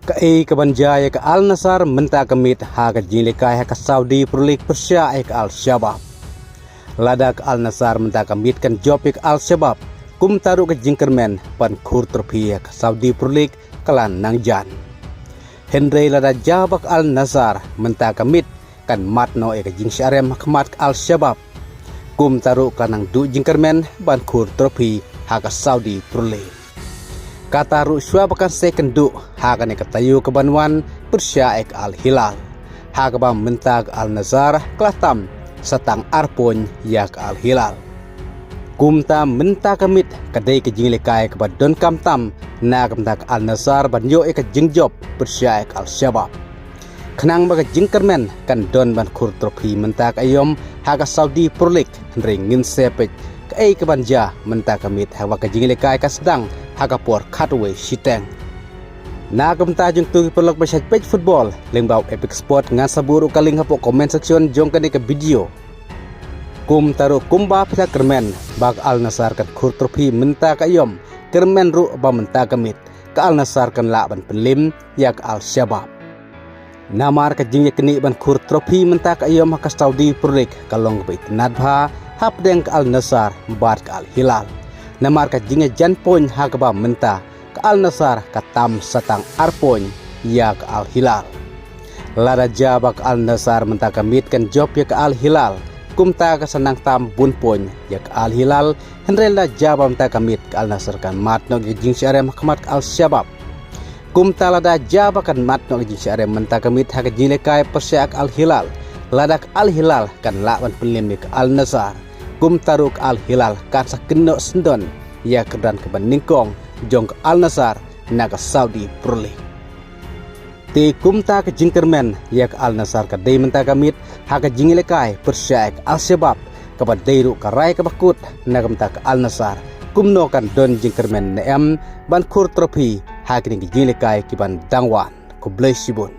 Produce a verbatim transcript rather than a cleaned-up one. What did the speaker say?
Kaei kaban jia ïa ka Al Nassr mynta ka miet ha ka jingïalehkai ha ka Saudi Pro League pyrshah ïa ka Al Shabab? Lada ka Al Nassr mynta ka miet kan jop ïa ka Al Shabab, kumta ruh ka jingkyrmen ban khur trophy ha ka Saudi Pro League ka la nang jan. Hynrei lada jia ba ka Al Nassr mynta ka miet kan mad noh ïa ka jingshah rem ha khmat ka Al Shabab, kumta ruh ka nang duh jingkyrmen ban khur trophy ha ka Saudi Pro League. Kata ruh shuwa ba kan sa ïakynduh ha kane ka taïew kaban wan pyrshah ïa ka Al Hilal, ha kaba mynta ka Al Nassr ka la tam sa tang ar point ïa ka Al Hilal. Kumta mynta ka miet ka dei ka jingïalehkai kaba donkam tam na ka bynta ka Al Nassr ban ïoh ïa ka jingjop pyrshah ïa ka Al Shabab. Khnang ba ka jingkyrmen kan don ban khur trophy mynta ka aïom ha ka Saudi Pro League, hynrei ngin sa peit kaei kaban jia mynta ka miet haba ka jingïalehkai ka sdang ha ka por khatwei shiteng. Na ka bynta jong to ki paralok ba shait peit football lyngba u Epic Sport, ngan sa buh ruh ka link hapoh comment section jong kane ka video. Kumta ruh kumba phi la kyrmen ba ka Al Nassr kan khur trophy mynta ka aïom, kyrmen ruh ba mynta ka miet ka Al Nassr kan lah ban pynliem ïa ka Al Shabab. Namar ka jingïaknieh ban khur trophy mynta ka aïom ha ka Saudi Pro League ka long kaba itynnad bha hapdeng ka Al Nassr bad ka Al Hilal. Namar ka jingïajan point ha kaba mynta ka Al Nassr ka tam sa tang ar point ïa ka Al Hilal. Lada jia ba ka Al Nassr mynta ka miet kan jop ïa ka Al Hilal, kumta ka sa nang tam bun point ïa ka Al Hilal, hynrei lada jia ba mynta ka miet ka Al Nassr kan mad noh ïa ka jingshah rem ha khmat ka Al Shabab. Kumta lada jia ba kan mad noh ïa ka jingshah rem mynta ka miet ha ka jingïalehkai pyrshah ïa ka Al Hilal, lada ka Al Hilal kan lah ban pynliem ïa ka Al Nassr, kumta ruh ka Al Hilal kan sa kynnoh syndon ïa ka kyrdan kaba nyngkong jong ka Al Nassr na ka Saudi Pro League. Te kumta ka jingkyrmen ïa ka Al Nassr ka dei mynta ka miet ha ka jingïalehkai pyrshah ïa ka Al Shabab, kaba dei ruh ka rai kaba kut na ka bynta ka Al Nassr kumno kan don jingkyrmen ne em ban khur trophy ha kine ki jingïalehkai kiban dang wan. Khublei shibun.